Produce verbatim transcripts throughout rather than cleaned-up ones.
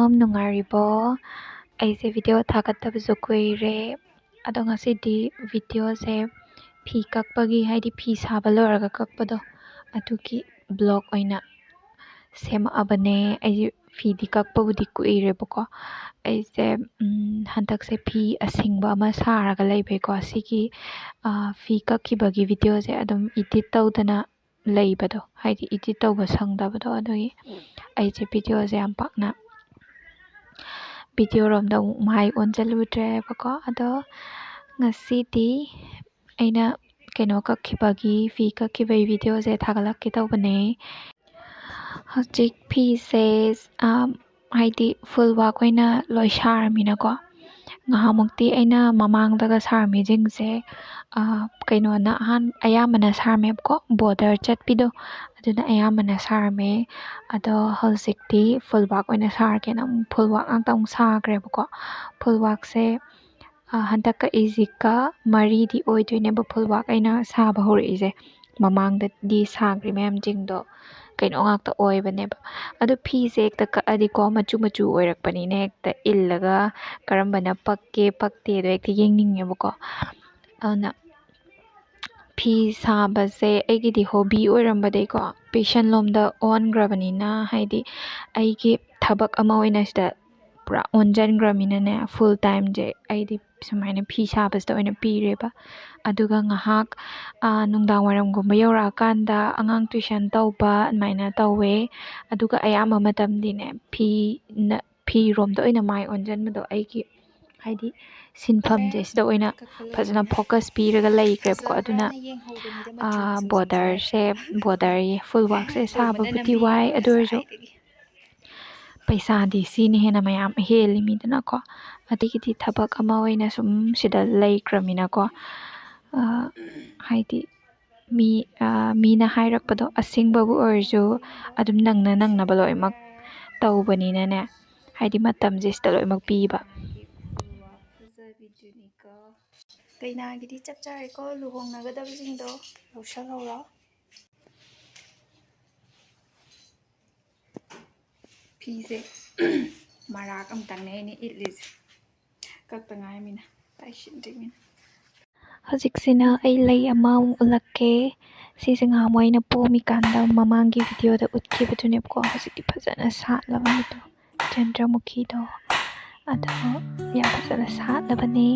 ꯃꯌꯥꯝ ꯅꯨꯡꯉꯥꯏꯔꯤꯕꯣ? ꯑꯩꯁꯦ video ꯊꯥꯒꯠꯇꯕꯁꯨ ꯀꯨꯏꯔꯦ꯫ ꯑꯗꯣ ꯉꯁꯤꯗꯤ videoꯁꯦ ꯐꯤ ꯀꯛꯄꯒꯤ, ꯍꯥꯏꯗꯤ ꯐꯤ ꯁꯥꯕ ꯂꯣꯏꯔꯒ ꯀꯛꯄꯗꯣ, ꯑꯗꯨꯒꯤ vlog ꯑꯣꯏꯅ ꯁꯦꯝꯃꯛꯑꯕꯅꯦ꯫ ꯑꯩꯁꯦ ꯐꯤꯗꯤ ꯀꯛꯄꯕꯨꯗꯤ ꯀꯨꯏꯔꯦꯕꯀꯣ꯫ ꯑꯩꯁꯦ, ꯎꯝ, ꯍꯟꯗꯛꯁꯦ ꯐꯤ ꯑꯁꯤꯡꯕ ꯑꯃ ꯁꯥꯔꯒ ꯂꯩꯕꯩꯀꯣ꯫ ꯁꯤꯒꯤ, ꯑ, ꯐꯤ ꯀꯛꯈꯤꯕꯒꯤ videoꯁꯦ ꯑꯗꯨꯝ edit ꯇꯧꯗꯅ ꯂꯩꯕꯗꯣ, ꯍꯥꯏꯗꯤ edit ꯇꯧꯕ ꯁꯪꯗꯕꯗꯣ, ꯑꯗꯨꯒꯤ ꯑꯩꯁꯦ videoꯁꯦ ꯌꯥꯝ ꯄꯥꯛꯅ, videoꯔꯣꯝꯗ ꯑꯃꯨꯛ ꯃꯥꯏ ꯑꯣꯟꯁꯤꯜꯂꯨꯗ꯭ꯔꯦꯕꯀꯣ꯫ ꯑꯗꯣ ꯉꯁꯤꯗꯤ ꯑꯩꯅ ꯀꯩꯅꯣ ꯀꯛꯈꯤꯕꯒꯤ, ꯐꯤ ꯀꯛꯈꯤꯕꯒꯤ videoꯁꯦ ꯊꯥꯒꯠꯂꯛꯀꯦ ꯇꯧꯕꯅꯦ꯫ ꯍꯧꯖꯤꯛ ꯐꯤꯁꯦ, ꯑꯥ, ꯍꯥꯏꯗꯤ full work ꯑꯣꯏꯅ ꯂꯣꯏ ꯁꯥꯔꯃꯤꯅꯀꯣ꯫ ꯉꯍꯥꯟꯃꯨꯛꯇꯤ ꯑꯩꯅ ꯃꯃꯥꯡꯗꯒ ꯁꯥꯔꯝꯃꯤꯁꯤꯡꯁꯦ, ꯑꯥ, ꯀꯩꯅꯣꯅ ꯑꯍꯥꯟ-, ꯑꯌꯥꯝꯕꯅ ꯁꯥꯔꯝꯃꯦꯕꯀꯣ, border ꯆꯠꯄꯤꯗꯣ, ꯑꯗꯨꯅ ꯑꯌꯥꯝꯕꯅ ꯁꯥꯔꯝꯃꯦ꯫ ꯑꯗꯣ ꯍꯧꯖꯤꯛꯇꯤ full work ꯑꯣꯏꯅ ꯁꯥꯔꯒꯦꯅ ꯑꯃꯨꯛ full work ꯉꯥꯛꯇ ꯑꯃꯨꯛ ꯁꯥꯈ꯭ꯔꯦꯕꯀꯣ꯫ Full workꯁꯦ, ꯑꯥ, ꯍꯟꯗꯛ ꯀꯛꯏꯁꯤꯒ ꯃꯔꯤꯗꯤ ꯑꯣꯏꯗꯣꯏꯅꯦꯕ full work ꯑꯩꯅ ꯁꯥꯕ ꯍꯧꯔꯛꯏꯁꯦ꯫ ꯃꯃꯥꯡꯗꯗꯤ ꯁꯥꯈ꯭ꯔꯤ ꯃꯌꯥꯝꯁꯤꯡꯗꯣ ꯀꯩꯅꯣ ꯉꯥꯛꯇ ꯑꯣꯏꯕꯅꯦꯕ꯫ ꯑꯗꯣ ꯐꯤꯁꯦ ꯍꯦꯛꯇ ꯀꯛꯑꯗꯤꯀꯣ, ꯃꯆꯨ ꯃꯆꯨ ꯑꯣꯏꯔꯛꯄꯅꯤꯅ ꯍꯦꯛꯇ ꯏꯜꯂꯒ ꯀꯔꯝꯕꯅ ꯄꯛꯀꯦ ꯄꯛꯇꯦꯗꯣ ꯍꯦꯛꯇ ꯌꯦꯡꯅꯤꯡꯉꯦꯕꯀꯣ꯫ ꯑꯗꯨꯅ ꯐꯤ ꯁꯥꯕꯁꯦ ꯑꯩꯒꯤꯗꯤ hobby ꯑꯣꯏꯔꯝꯕꯗꯒꯤꯀꯣ, passion ꯂꯣꯝꯗ ꯑꯣꯟꯈ꯭ꯔꯕꯅꯤꯅ, ꯍꯥꯏꯗꯤ ꯑꯩꯒꯤ ꯊꯕꯛ ꯑꯃ ꯑꯣꯏꯅ ꯁꯤꯗ ꯄꯨꯔꯥ ꯑꯣꯟꯁꯤꯟꯈ꯭ꯔꯃꯤꯅꯅꯦ, full timeꯁꯦ ꯑꯩꯗꯤ ꯁꯨꯃꯥꯏꯅ ꯐꯤ ꯁꯥꯕꯁꯤꯗ ꯑꯣꯏꯅ ꯄꯤꯔꯦꯕ꯫ ꯑꯗꯨꯒ ꯉꯥꯏꯍꯥꯛ, ꯑꯥ, ꯅꯨꯡꯗꯥꯡ ꯋꯥꯏꯔꯝꯒꯨꯝꯕ ꯌꯧꯔꯛꯑꯀꯥꯟꯗ ꯑꯉꯥꯡ tuition ꯇꯧꯕ ꯑꯗꯨꯃꯥꯏꯅ ꯇꯧꯋꯦ꯫ ꯑꯗꯨꯒ ꯑꯌꯥꯝꯕ ꯃꯇꯝꯗꯤꯅꯦ, ꯐꯤ ꯅ-, ꯐꯤꯔꯣꯝꯗ ꯑꯣꯏꯅ ꯃꯥꯏ ꯑꯣꯟꯁꯤꯟꯕꯗꯣ ꯑꯩꯒꯤ, ꯍꯥꯏꯗꯤ ꯁꯤꯟꯐꯝꯁꯦ ꯁꯤꯗ ꯑꯣꯏꯅ ꯐꯖꯅ focus ꯄꯤꯔꯒ ꯂꯩꯈ꯭ꯔꯦꯕꯀꯣ꯫ ꯑꯗꯨꯅ, ꯑꯥ, borderꯁꯦ, borderꯌꯦ, full workꯁꯦ ꯁꯥꯕꯕꯨꯗꯤ ꯋꯥꯏ, ꯑꯗꯨ ꯑꯣꯏꯔꯁꯨ ꯄꯩꯁꯥꯗꯤ ꯁꯤꯅ ꯍꯦꯟꯅ ꯃꯌꯥꯝ ꯍꯦꯜꯂꯤꯃꯤꯗꯅꯀꯣ꯫ ꯑꯗꯒꯤꯗꯤ ꯊꯕꯛ ꯑꯃ ꯑꯣꯏꯅ ꯁꯨꯝ ꯁꯤꯗ ꯂꯩꯈ꯭ꯔꯃꯤꯅꯀꯣ, ꯑ, ꯍꯥꯏꯗꯤ ꯃꯤ, ꯑ, ꯃꯤꯅ ꯍꯥꯏꯔꯛꯄꯗꯣ ꯑꯁꯦꯡꯕꯕꯨ ꯑꯣꯏꯔꯁꯨ ꯑꯗꯨꯝ ꯅꯪꯅ ꯅꯪꯅꯕ ꯂꯣꯏꯅꯃꯛ ꯇꯧꯕꯅꯤꯅꯅꯦ, ꯍꯥꯏꯗꯤ ꯃꯇꯝꯁꯦ ꯁꯤꯗ ꯂꯣꯏꯅꯃꯛ ꯄꯤꯕ꯫ ꯀꯩꯅꯥꯒꯤꯗꯤ ꯆꯞ ꯆꯥꯔꯦꯀꯣ, ꯂꯨꯍꯣꯡꯅꯒꯗꯕꯁꯤꯡꯗꯣ ꯂꯧꯁꯜꯍꯧꯔꯣ꯫ ꯐꯤꯁꯦ ꯃꯔꯥꯛ ꯑꯃꯇꯪꯅꯦ ꯑꯩꯅ ꯏꯠꯂꯤꯁꯦ꯫ ꯀꯛꯇ ꯉꯥꯏꯃꯤꯅ, ꯇꯥꯏꯁꯤꯟꯗ꯭ꯔꯤꯃꯤꯅ꯫ ꯍꯧꯖꯤꯛꯁꯤꯅ ꯑꯩ ꯂꯩ ꯑꯃ ꯑꯃꯨꯛ ꯎꯠꯂꯛꯀꯦ꯫ ꯁꯤꯁꯦ ꯉꯍꯥꯟꯋꯥꯏ ꯑꯩꯅ ꯄꯣꯝꯃꯤꯀꯥꯟꯗ ꯃꯃꯥꯡꯒꯤ ꯚꯤꯗꯤꯑꯣꯗ ꯎꯠꯈꯤꯕꯗꯨꯅꯦꯕꯀꯣ꯫ ꯍꯧꯖꯤꯛꯇꯤ ꯐꯖꯅ ꯁꯥꯠꯂꯕꯅꯤꯗꯣ, ꯆꯟꯗ꯭ꯔꯃꯨꯈꯤꯗꯣ꯫ ꯑꯗꯣ ꯌꯥꯝ ꯐꯖꯅ ꯁꯥꯠꯂꯕꯅꯦ꯫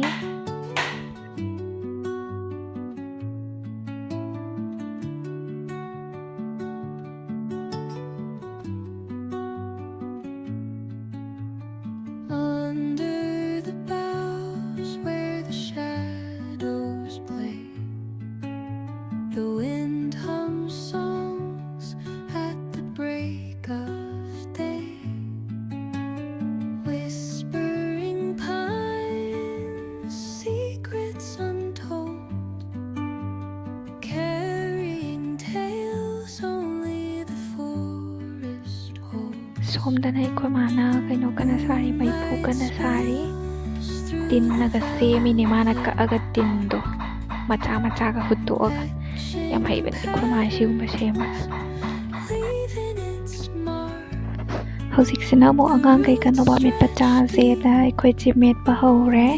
Under the boughs where the shadows play, the wind hums songs at the break of day. Whispering pines, secrets untold, carrying tales only the forest holds. ꯁꯣꯝꯗꯅ ꯑꯩꯈꯣꯏ ꯃꯥꯅ ꯀꯩꯅꯣ ꯀꯟꯅ ꯁꯥꯔꯤ, ꯃꯩꯐꯨ ꯀꯟꯅ ꯁꯥꯔꯤ꯫ ꯇꯤꯟꯅꯒ ꯁꯦꯝꯃꯤꯅꯦ ꯃꯥꯅ ꯀꯛꯑꯒ, ꯇꯤꯟꯗꯣ ꯃꯆꯥ ꯃꯆꯥꯒ ꯍꯨꯠꯇꯣꯛꯑꯒ꯫ ꯌꯥꯝ ꯍꯩꯕꯅꯦ ꯑꯩꯈꯣꯏ ꯃꯥ ꯁꯤꯒꯨꯝꯕ ꯁꯦꯝꯕ꯫ Leaving its mark. ꯍꯧꯖꯤꯛꯁꯤꯅ ꯑꯃꯨꯛ ꯑꯉꯥꯡꯈꯩꯒ ꯅꯣꯕꯥꯞ ꯃꯦꯠꯄ ꯆꯥꯁꯦꯅ ꯑꯩꯈꯣꯏ ꯆꯦ ꯃꯦꯠꯄ ꯍꯧꯔꯦ꯫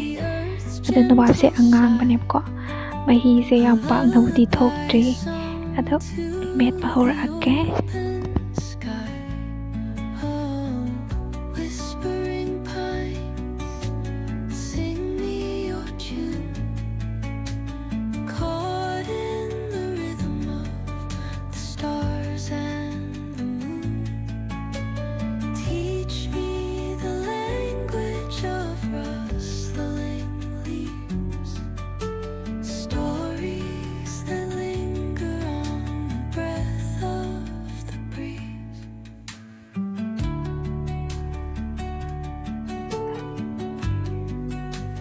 ꯑꯗꯣ ꯅꯣꯕꯥꯞꯁꯦ ꯑꯉꯥꯡꯕꯅꯦꯕꯀꯣ, ꯃꯍꯤꯁꯦ ꯌꯥꯝ ꯄꯥꯛꯅꯕꯨꯗꯤ ꯊꯣꯛꯇ꯭ꯔꯤ꯫ ꯑꯗꯣ ꯃꯦꯠꯄ ꯍꯧꯔꯛꯑꯒꯦ꯫ Whispering pines, sing me your tune. Caught in the rhythm of the stars and the moon. Teach me the language of rustling leaves. Stories that linger on the breath of the breeze.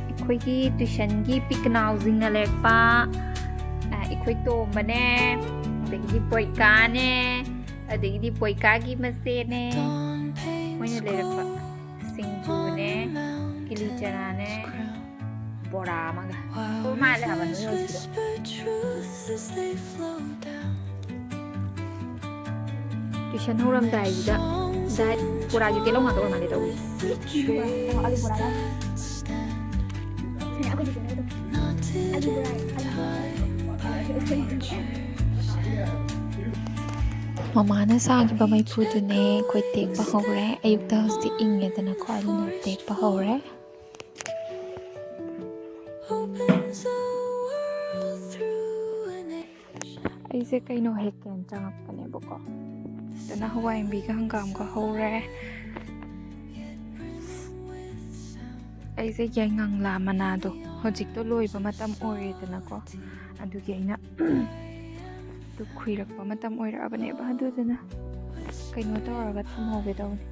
ꯑꯩꯈꯣꯏꯒꯤ ꯇꯨꯏꯁꯟꯒꯤ ꯄꯤꯛꯅꯥꯎꯁꯤꯡꯅ ꯂꯩꯔꯛꯄ, ꯑ, ꯑꯩꯈꯣꯏ ꯇꯣꯝꯕꯅꯦ, ꯑꯗꯒꯤꯗꯤ ꯄꯣꯏꯀꯥꯅꯦ, ꯑꯗꯒꯤꯗꯤ ꯄꯣꯏꯀꯥꯒꯤ ꯃꯆꯦꯅꯦ, ꯃꯣꯏꯅ ꯂꯩꯔꯛꯄ ꯁꯤꯡꯖꯨꯅꯦ, ꯀꯤꯂꯤ ꯆꯅꯥꯅꯦ, ꯕꯣꯔꯥ ꯑꯃꯒ꯫ ꯑꯣ, ꯃꯥꯜꯂꯦ ꯍꯥꯏꯕ ꯅꯣꯏ ꯍꯧꯖꯤꯛꯀꯤꯗꯣ꯫ Tuition ꯍꯧꯔꯝꯗꯥꯏꯁꯤꯗ ꯗꯥꯏꯠ ꯕꯣꯔꯥꯒꯤ ꯀꯦꯂꯧ ꯉꯥꯛꯇ ꯑꯣꯏꯔ ꯃꯥꯜꯂꯦ ꯇꯧꯔꯤꯁꯦ꯫ ꯃꯃꯥꯅ ꯁꯥꯈꯤꯕ ꯃꯩꯐꯨꯗꯨꯅꯦ ꯑꯩꯈꯣꯏ ꯇꯦꯛꯄ ꯍꯧꯔꯦ꯫ ꯑꯌꯨꯛꯇ ꯍꯧꯖꯤꯛꯇꯤ ꯏꯪꯉꯦꯗꯅꯀꯣ, ꯑꯗꯨꯅ ꯇꯦꯛꯄ ꯍꯧꯔꯦ꯫ ꯑꯩꯁꯦ ꯀꯩꯅꯣ ꯍꯦꯛꯀꯦꯅ ꯆꯪꯉꯛꯄꯅꯦꯕꯀꯣ꯫ ꯑꯗꯨꯅ ꯍꯋꯥꯏ ꯃꯨꯕꯤꯒ ꯍꯪꯒꯥꯝꯒ ꯍꯧꯔꯦ꯫ ꯑꯩꯁꯦ ꯌꯥꯏꯉꯪꯂꯥ ꯃꯅꯥꯗꯣ ꯍꯧꯖꯤꯛꯇꯣ ꯂꯣꯏꯕ ꯃꯇꯝ ꯑꯣꯏꯔꯦꯗꯅꯀꯣ, ꯑꯗꯨꯒꯤ ꯑꯩꯅ ꯑꯗꯨ ꯈꯨꯏꯔꯛꯄ ꯃꯇꯝ ꯑꯣꯏꯔꯛꯑꯕꯅꯦꯕ, ꯑꯗꯨꯗꯨꯅ ꯀꯩꯅꯣ ꯇꯧꯔꯒ ꯊꯝꯍꯧꯒꯦ ꯇꯧꯅꯤ꯫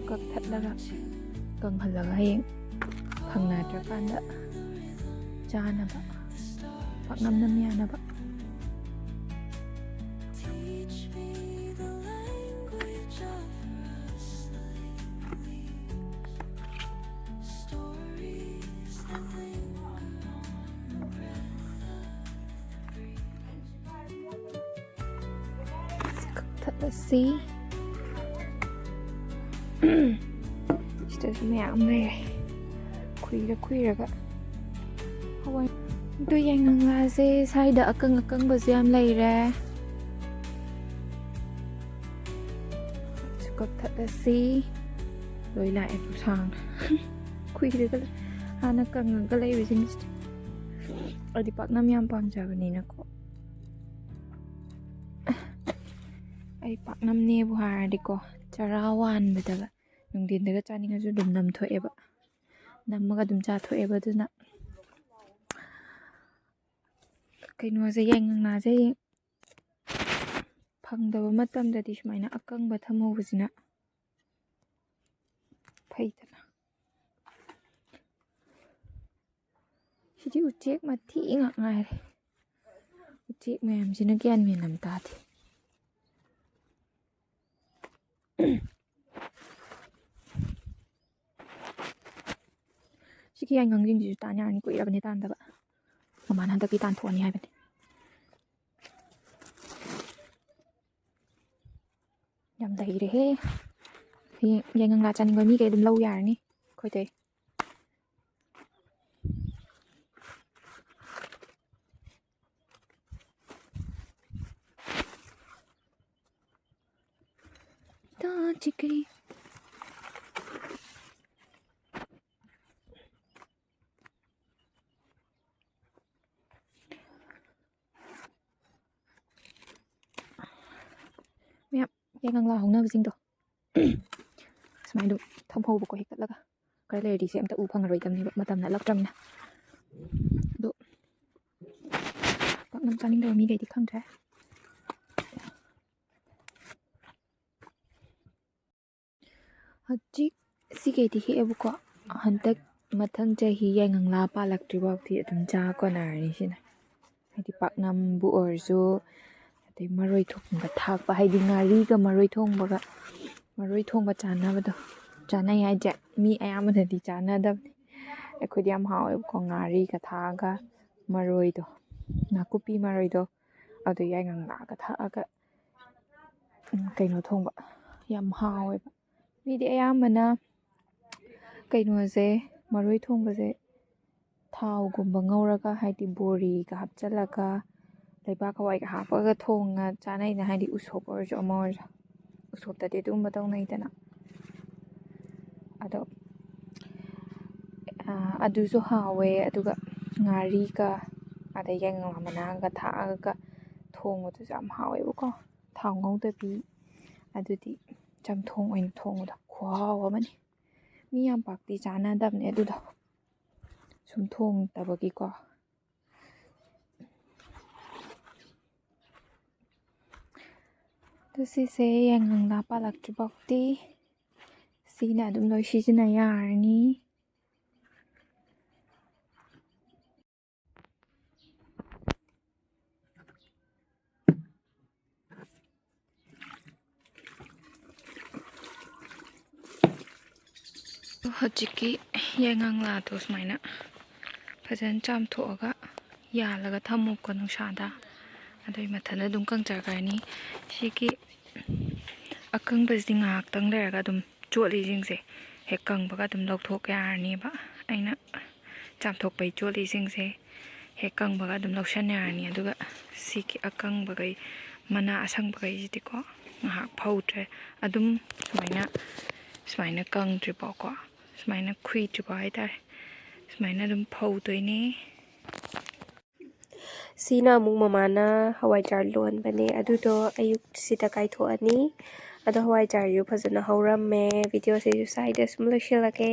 ꯀꯛꯊꯠꯂꯒ ꯀꯪꯍꯜꯂꯒ ꯍꯌꯦꯡ ꯐꯪꯅꯗ꯭ꯔꯀꯥꯟꯗ ꯆꯥꯅꯕ, ꯄꯥꯛꯅꯝ ꯅꯝ ꯌꯥꯅꯕ꯫ ꯀꯛꯊꯠꯂꯁꯤ꯫ ꯁꯤꯗꯁꯨ ꯃꯌꯥꯝ ꯂꯩꯔꯦ, ꯈꯨꯏꯔ ꯈꯨꯏꯔꯒ꯫ ꯍꯋꯥꯏ꯫ ꯑꯗꯨ ꯌꯥꯏꯉꯪꯂꯥꯁꯦ ꯁ꯭ꯋꯥꯏꯗ ꯑꯀꯪ ꯑꯀꯪꯕꯁꯨ ꯌꯥꯝ ꯂꯩꯔꯦ꯫ ꯁꯤ ꯀꯛꯊꯠꯂꯁꯤ꯫ ꯂꯣꯏ ꯂꯥꯛꯑꯦ ꯄꯨꯁꯥꯡꯅ꯫ ꯈꯨꯏꯔꯒ ꯂꯩ꯫ ꯍꯥꯟꯅ ꯀꯪꯉꯒ ꯂꯩꯕꯁꯤꯡꯁꯤꯗꯤ꯫ ꯑꯩꯗꯤ ꯄꯥꯛꯅꯝ ꯌꯥꯝ ꯄꯥꯝꯖꯕꯅꯤꯅꯀꯣ꯫ ꯑꯩ ꯄꯥꯛꯅꯝꯅꯦꯕꯨ ꯍꯥꯏꯔꯗꯤꯀꯣ, ꯆꯔꯥ ꯋꯥꯟꯕꯗꯒ, ꯅꯨꯡꯊꯤꯟꯗꯒ ꯆꯥꯅꯤꯡꯉꯁꯨ ꯑꯗꯨꯝ ꯅꯝꯊꯣꯛꯑꯦꯕ, ꯅꯝꯃꯒ ꯑꯗꯨꯝ ꯆꯥꯊꯣꯛꯑꯦꯕ꯫ ꯑꯗꯨꯅ ꯀꯩꯅꯣꯁꯦ, ꯌꯥꯏꯉꯪꯂꯥꯁꯦ ꯐꯪꯗꯕ ꯃꯇꯝꯗꯗꯤ ꯁꯨꯃꯥꯏꯅ ꯑꯀꯪꯕ ꯊꯝꯍꯧꯕꯁꯤꯅ ꯐꯩꯗꯅ꯫ ꯁꯤꯗꯤ ꯎꯆꯦꯛ ꯃꯊꯤ ꯉꯥꯛ ꯉꯥꯏꯔꯦ꯫ ꯎꯆꯦꯛ ꯃꯌꯥꯝꯁꯤꯅ ꯒ꯭ꯌꯥꯟ ꯃꯦꯟ ꯑꯃ ꯇꯥꯗꯦ꯫ ꯁꯤꯒꯤ ꯌꯥꯏꯉꯪꯁꯤꯡꯁꯤꯁꯨ ꯇꯥꯟ ꯌꯥꯔꯅꯤ, ꯀꯨꯏꯔꯕꯅꯦ ꯇꯥꯟꯗꯕ꯫ ꯃꯃꯥꯅ ꯍꯟꯗꯛꯇꯤ ꯇꯥꯟꯊꯣꯛꯑꯅꯤ ꯍꯥꯏꯕꯅꯤ꯫ ꯌꯥꯝ ꯂꯩꯔꯦꯍꯦ꯫ ꯍꯌꯦꯡ ꯌꯥꯏꯉꯪꯂꯥ ꯆꯥꯅꯤꯡꯕ ꯃꯤꯈꯩ ꯑꯗꯨꯝ ꯂꯧ ꯌꯥꯔꯅꯤ ꯑꯩꯈꯣꯏꯗꯩ꯫ ꯇꯥ ꯆꯤꯛꯀꯔꯤ꯫ ꯃꯌꯥꯝ ꯌꯥꯏꯉꯪꯂꯥ ꯍꯧꯅꯕꯁꯤꯡꯗꯣ ꯁꯨꯃꯥꯏꯅ ꯑꯗꯨꯝ ꯊꯝꯍꯧꯕꯀꯣ, ꯍꯦꯛꯇꯠꯂꯒ꯫ ꯈꯔ ꯂꯩꯔꯗꯤ ꯁꯦ ꯑꯝꯇ ꯎ ꯐꯪꯉꯔꯣꯏꯗꯕꯅꯦꯕ, ꯃꯇꯝ ꯅꯠꯂꯛꯇ꯭ꯔꯕꯅꯤꯅ꯫ ꯑꯗꯣ ꯄꯥꯛꯅꯝ ꯆꯥꯅꯤꯡꯗꯕ ꯃꯤꯈꯩꯗꯤ ꯈꯪꯗ꯭ꯔꯦ꯫ ꯍꯧꯖꯤꯛ ꯁꯤꯈꯩꯗꯤ ꯍꯦꯛꯑꯦꯕꯀꯣ꯫ ꯍꯟꯗꯛ ꯃꯊꯪ ꯆꯍꯤ ꯌꯥꯏꯉꯪꯂꯥ ꯄꯥꯜꯂꯛꯇ꯭ꯔꯤ ꯐꯥꯎꯗꯤ ꯑꯗꯨꯝ ꯆꯥ ꯀꯣꯟꯅꯔꯅꯤ ꯁꯤꯅ꯫ ꯍꯥꯏꯗꯤ ꯄꯥꯛꯅꯝꯕꯨ ꯑꯣꯏꯔꯁꯨ, ꯑꯗꯩ ꯃꯔꯣꯏ ꯊꯣꯡꯕ ꯊꯥꯛꯄ, ꯍꯥꯏꯗꯤ ꯉꯥꯔꯤꯒ ꯃꯔꯣꯏ ꯊꯣꯡꯕꯒ, ꯃꯔꯣꯏ ꯊꯣꯡꯕ ꯆꯥꯅꯕꯗꯣ, ꯆꯥꯅꯩ ꯍꯥꯏꯁꯦ꯫ ꯃꯤ ꯑꯌꯥꯝꯕꯅꯗꯤ ꯆꯥꯅꯗꯕꯅꯤ꯫ ꯑꯩꯈꯣꯏꯗꯤ ꯌꯥꯝ ꯍꯥꯎꯋꯦꯕꯀꯣ, ꯉꯥꯔꯤꯒ ꯊꯥꯛꯑꯒ ꯃꯔꯣꯏꯗꯣ, ꯅꯥꯀꯨꯞꯄꯤ ꯃꯔꯣꯏꯗꯣ, ꯑꯗꯨ ꯌꯥꯏꯉꯪꯂꯥꯒ ꯊꯥꯛꯑꯒ, ꯎꯝ, ꯀꯩꯅꯣ ꯊꯣꯡꯕ ꯌꯥꯝ ꯍꯥꯎꯋꯦꯕ꯫ ꯃꯤꯗꯤ ꯑꯌꯥꯝꯕꯅ ꯀꯩꯅꯣꯁꯦ, ꯃꯔꯣꯏ ꯊꯣꯡꯕꯁꯦ ꯊꯥꯎꯒꯨꯝꯕ ꯉꯧꯔꯒ, ꯍꯥꯏꯗꯤ ꯕꯣꯔꯤꯒ ꯍꯥꯞꯆꯤꯜꯂꯒ, ꯂꯩꯕꯥꯛ ꯍꯋꯥꯏꯒ ꯍꯥꯞꯄꯒ ꯊꯣꯡꯉ ꯆꯥꯅꯩꯅ, ꯍꯥꯏꯗꯤ ꯎꯁꯣꯞ ꯑꯣꯏꯔꯁꯨ ꯑꯃ ꯑꯣꯏꯔꯁꯨ꯫ ꯎꯁꯣꯞꯇꯗꯤ ꯑꯗꯨꯒꯨꯝꯕ ꯇꯧꯅꯩꯗꯅ꯫ ꯑꯗꯣ, ꯑꯥ, ꯑꯗꯨꯁꯨ ꯍꯥꯎꯋꯦ꯫ ꯑꯗꯨꯒ ꯉꯥꯔꯤꯒ ꯑꯗꯩ ꯌꯥꯏꯉꯪꯂꯥ ꯃꯅꯥꯒ ꯊꯥꯛꯑꯒ ꯊꯣꯡꯕꯗꯨꯁꯨ ꯌꯥꯝ ꯍꯥꯎꯋꯦꯕꯀꯣ꯫ ꯊꯥꯎ ꯉꯧꯗꯕꯤ꯫ ꯑꯗꯨꯗꯤ ꯆꯝꯊꯣꯡ ꯑꯣꯏꯅ ꯊꯣꯡꯕꯗꯣ ꯈꯨꯍꯥꯎ ꯑꯃꯅꯤ꯫ ꯃꯤ ꯌꯥꯝ ꯄꯥꯛꯇꯤ ꯆꯥꯅꯗꯕꯅꯦ ꯑꯗꯨꯗꯣ, ꯁꯨꯝ ꯊꯣꯡꯗꯕꯒꯤꯀꯣ꯫ ꯑꯗꯨ ꯁꯤꯁꯦ ꯌꯥꯏꯉꯪꯂꯥ ꯄꯥꯜꯂꯛꯇ꯭ꯔꯤ ꯐꯥꯎꯗꯤ ꯁꯤꯅ ꯑꯗꯨꯝ ꯂꯣꯏ ꯁꯤꯖꯤꯟꯅ ꯌꯥꯔꯅꯤ꯫ ꯍꯧꯖꯤꯛꯀꯤ ꯌꯥꯏꯉꯪꯂꯥꯗꯣ ꯁꯨꯃꯥꯏꯅ ꯐꯖꯅ ꯆꯥꯝꯊꯣꯛꯑꯒ ꯌꯥꯜꯂꯒ ꯊꯝꯃꯨꯀꯣ ꯅꯨꯡꯁꯥꯗ꯫ ꯑꯗꯨꯒꯤ ꯃꯊꯟꯇ ꯑꯗꯨꯝ ꯀꯪꯖꯈ꯭ꯔꯅꯤ꯫ ꯁꯤꯒꯤ ꯑꯀꯪꯕꯁꯤꯗꯤ ꯉꯥꯏꯍꯥꯛꯇꯪ ꯂꯩꯔꯒ ꯑꯗꯨꯝ ꯆꯣꯠꯂꯤꯁꯤꯡꯁꯦ ꯍꯦꯛ ꯀꯪꯕꯒ ꯑꯗꯨꯝ ꯂꯧꯊꯣꯛ ꯌꯥꯔꯅꯦꯕ꯫ ꯑꯩꯅ ꯆꯥꯝꯊꯣꯛꯄꯩ ꯆꯣꯠꯂꯤꯁꯤꯡꯁꯦ ꯍꯦꯛ ꯀꯪꯕꯒ ꯑꯗꯨꯝ ꯂꯧꯁꯟ ꯌꯥꯔꯅꯤ꯫ ꯑꯗꯨꯒ ꯁꯤꯒꯤ ꯑꯀꯪꯕꯈꯩ, ꯃꯅꯥ ꯑꯁꯪꯕꯈꯩꯁꯤꯗꯤꯀꯣ, ꯉꯥꯏꯍꯥꯛ ꯐꯧꯗ꯭ꯔꯦ, ꯑꯗꯨꯝ ꯁꯨꯃꯥꯏꯅ, ꯁꯨꯃꯥꯏꯅ ꯀꯪꯗ꯭ꯔꯤꯕꯣꯀꯣ, ꯁꯨꯃꯥꯏꯅ ꯈꯨꯏꯗ꯭ꯔꯤꯕꯣ ꯍꯥꯏꯇꯥꯔꯦ, ꯁꯨꯃꯥꯏꯅ ꯑꯗꯨꯝ ꯐꯧꯗꯣꯏꯅꯦ꯫ ꯁꯤꯅ ꯑꯃꯨꯛ ꯃꯃꯥꯅ ꯍꯋꯥꯏꯖꯥꯔ ꯂꯣꯟꯕꯅꯦ, ꯑꯗꯨꯗꯣ ꯑꯌꯨꯛꯁꯤꯗ ꯀꯥꯏꯊꯣꯛꯑꯅꯤ꯫ ꯑꯗꯣ ꯍꯋꯥꯏꯖꯥꯔꯁꯨ ꯐꯖꯅ ꯍꯧꯔꯝꯃꯦ꯫ ꯚꯤꯗꯤꯑꯣꯁꯤꯁꯨ ꯁ꯭ꯋꯥꯏꯗ ꯁꯨꯝ ꯂꯣꯏꯁꯤꯜꯂꯒꯦ꯫